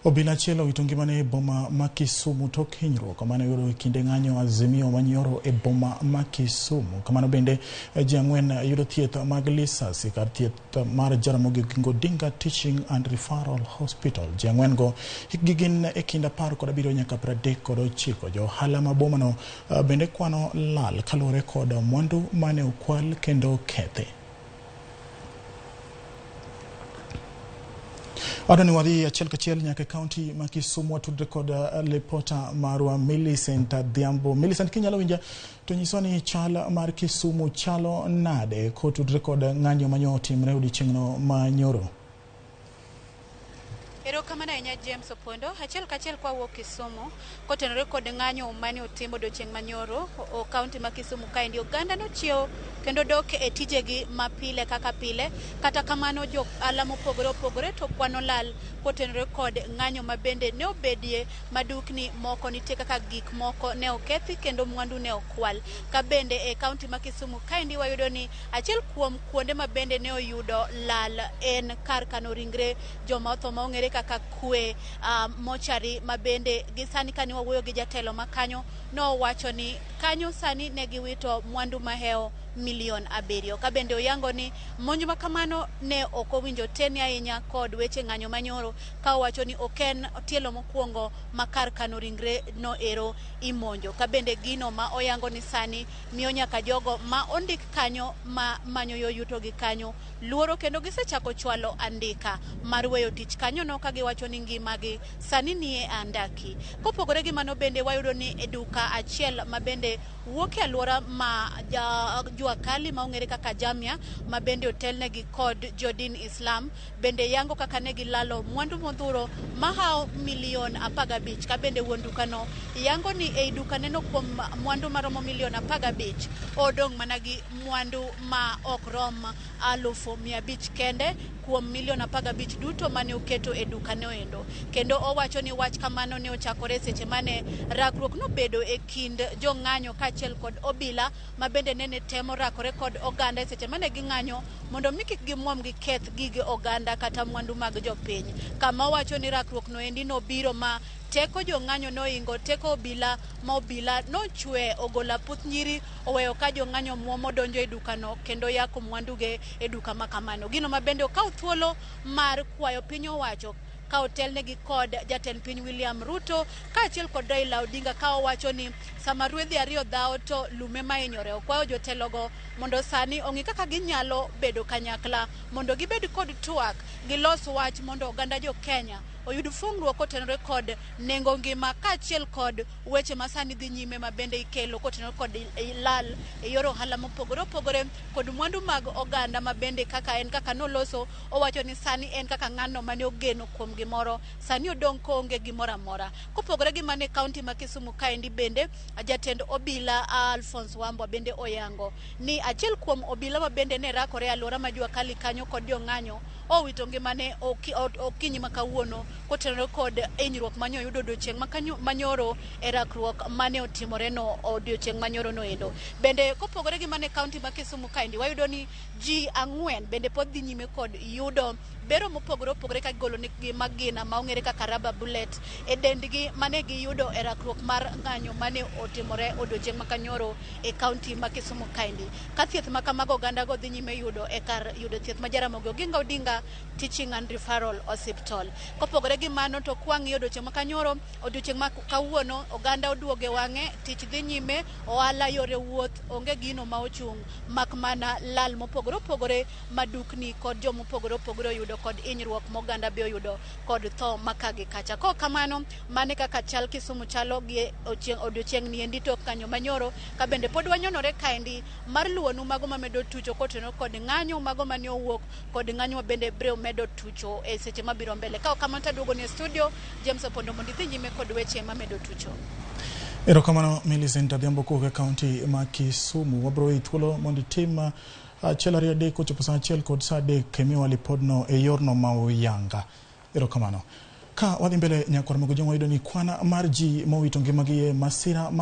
Obila achiel owito ngimane e boma ma Kisumu tok hinyruok mane oyudo e kinde ng'anyo Azimio manyoro e boma ma Kisumu. Kamano bende ji ang'wen yudo thieth mag lisasi kar thieth mar Jaramogi Oginga Odinga Teaching and Referral Hospital. Ji ang'wen go hikgi gin e kind 17 nyaka 39. Jo ohala ma bomano bende kwano lal kaluwore kod mwandu mane okwal kendo okethi. Adwa ni wadhi achiel kachiel nyaka e kaunti ma Kisumu watudre kod lipota marwa Millicent Adhiambo. Millicent, kinyalo winja to nyiswa ni chal mar Kisumu chalo nade kotudre kod ng'anyo manyo otimre odiochieng'no ma nyoro? Erokamano ahinya James Opondo. Achiel kachiel kwa wuok Kisumu kotenore kod ng'anyo mane otim odiochieng' manyoro o kaunti ma Kisumu kaendi, oganda nochiewo kendo dok e tijegi mapile kaka pile. Kata kamano jo ohala mopogore opogore to kwano lal kotenore kod ng'anyo ma bende ne obedie madukni moko nitie kaka gik moko ne okethi kendo mwandu ne okwal. Ka bende e kaunti ma Kisumu kaendi wayudo ni achiel kuom kuonde ma bende ne oyudo lal en kar kano ringre joma otho ma ong'ere kaka kwe mochari ma bende gi sani kane wawuoyo gi jatelo ma kanyo nowacho ni kanyo sani ne giwito mwandu mahewo milion 7. Ka bende oyango ni monj ma kamano ne ok owinjo teni ahinya kod weche ng'anyo manyoro, ka owacho ni ok en tielo mokwongo ma kar kano ringre no ero imonjo. Ka bende gino ma oyango ni sani miyo nyaka jogo ma ondik kanyo ma manyo yo yuto gi kanyo luoro kendo gisechako chwalo andika mar weyo tich kanyono ka giwacho ni ngimagi sani nie andaki. Kopogore gi mano bende wayudo ni e duka achiel ma bende wuok e alwora ma jua kali ma ong'ere kaka Jamia ma bende otelnegi kod jodin Islam bende yango kaka ne gilalo mwandu modhuro mahawo milion 15. Ka bende wuon dukano yango ni ei dukaneno kuom mwandu maromo milion 15 odong' mana gi mwandu ma ok rom 500,000 kende kuom milion 15 duto mane oketo e dukano endo. Kendo owacho ni wach kamano ne ochakore seche mane rakruok nobedo e kind jong'anyo kaachiel kod obila ma bende nene temo rakore kod oganda e seche mane ging'anyo mondo mi kik gimuom giketh gige oganda kata mwandu mag jopiny. Kama owacho ni rakruok no endi nobiro ma teko jong'anyo noingo teko obila ma obila nochwe ogolo aputh nyiri oweyo ka jong'anyo muomo donjo e dukano kendo yako mwanduge e duka ma kamano. Gino ma bende okawo thuolo mar kwayo piny owacho ka otelnegi kod jatend piny William Ruto kaachiel kod Raila Odinga ka owacho ni sama rwedhi ariyo dhawo to lume ma hinyore. Okwayo jotelogo mondo sani ong'i kaka ginyalo bedo kanyakla mondo gibed kod twak, gilos wach mondo oganda jo Kenya oyud fungruok kotenore kod nengo ngima kaachiel kod weche ma sani dhi nyime ma bende ikelo kotenore kod lal e yor ohala mopogore opogore kod mwandu mag oganda ma bende kaka en kaka noloso owacho ni sani en kaka ng'ano mane ogeno kuom gimoro sani odong' koonge gimoro amora. Kopogore gi mano e kaunti ma Kisumu kaendi bende jatend obila Alphonse Wambwa bende oyango ni achiel kuom obila ma bende ne rakore e alwora ma jua kali kanyo kod jong'anyo owito ngimane okinyi ma kawuono kotenore kod hinyruok mane oyudo odiochieng' manyoro e rakruok mane otimore no odiochieng' manyoro no endo. Bende kopogore gi mane kaunti ma Kisumu kaendi wayudo ni ji ang'wen bende pod dhi nyime kod yudo bero mopogore opogore ka gigolo negi magina ma ong'ere kaka rubber bullet e dendgi mane giyudo e rakruok mar ng'anyo mane otimore odiochieng' ma kanyoro e kaunti ma Kisumu kaendi. Ka thieth ma kamago oganda go dhi nyime yudo e kar yudo thieth ma Jaramogi Oginga Odinga Teaching and Referral Hospital. Kopogore gi mano to kwang'iyo odiochieng' ma kanyoro, odiochieng' ma kawuono oganda oduogo e wang'e, tich dhi nyime, ohala, yore wuoth, onge gino ma ochung' mak mana lal mopogore opogore ma dukni kod jomopogore opogore oyudo kod hinyruok ma oganda be oyudo kod tho ma ka gi kacha. Kok kamano, mane kaka chal Kisumu chalo gi odiochieng' ni endi tok ng'anyo manyoro, ka bende pod wanyonore kaendi mar luwonu mago mamedo tucho kotenore kod ng'anyo mago mane owuok kod ng'anyo ma bende biro medo tucho e seche mabiro mbele. Ka ok kamano to aduogo ni e studio James Opondo mondo idhi nyime kod weche mamedo tucho. Erokamano Millicent Adhiambo kowuok e kaunti ma Kisumu. Wabiro weyi thuolo mondo itim achiel ariyo adek kochopo saa achiel kod saa adek imiwa lipodno e yorno ma oyanga. Erokamano. Ka wadhi mbele nyakwar Mogo Jong wayudo ni kwan mar ji mowito ngimagi e masira